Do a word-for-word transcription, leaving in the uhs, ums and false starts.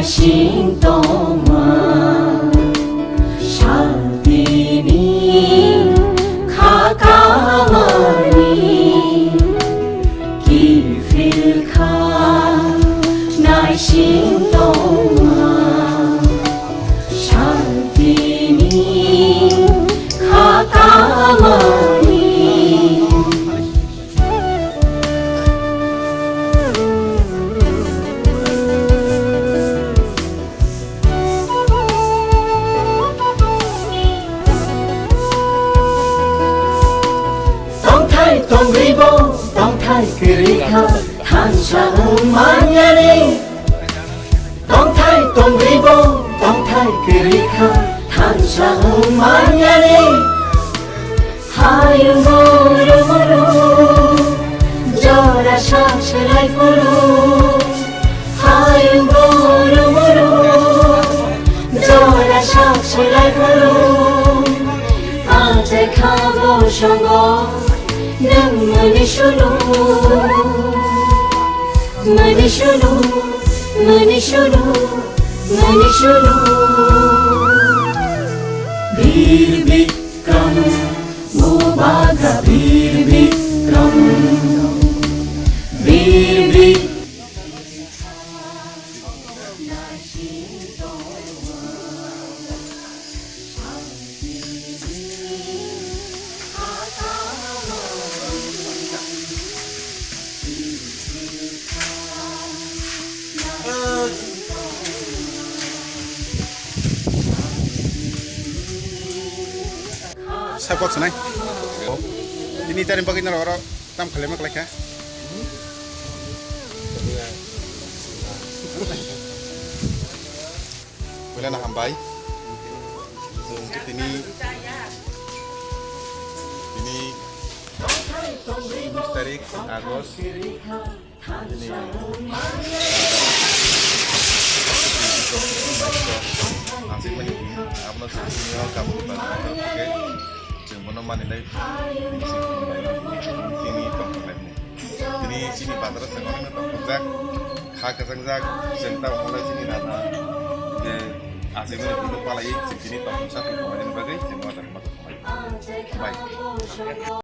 Sing tongma, shaltini kha kamani kiphil kha naising tongma, shaltini kha kamani. Tongthai tongribo, tongthai kwrwi kha, thansa wng manyani. Tongthai tongribo, tongthai kwrwi kha, thansa wng manyani. Hayung guru muru, jora sak selai phuru. Hayung guru muru, jora sak selai phuru. Atai kha bo songo, nwng mani sulu. Mani sulu, mani sulu, mani sulu. Bir Bikram, Mubaga Bir Bikram, Bir Bikram. Sai kok sanai. Tini tari bagwi naro oro tam khlaima khlaikha. Puilano hambai. Chwng khe tini, tini unis tarik August, tini aswk mani din, abono chwng tini o Gamburi bazar khe chwng bono maninai tini tongthok laimani. Tini chini bazar o chwng onek tongthokjak, kha kwchangjak, chwng ta omo lai chini raja je aswk mani din palai chwng tini tongthoksa tongthokmani bagwi chwng o jaga ma tongthok lai. Bai.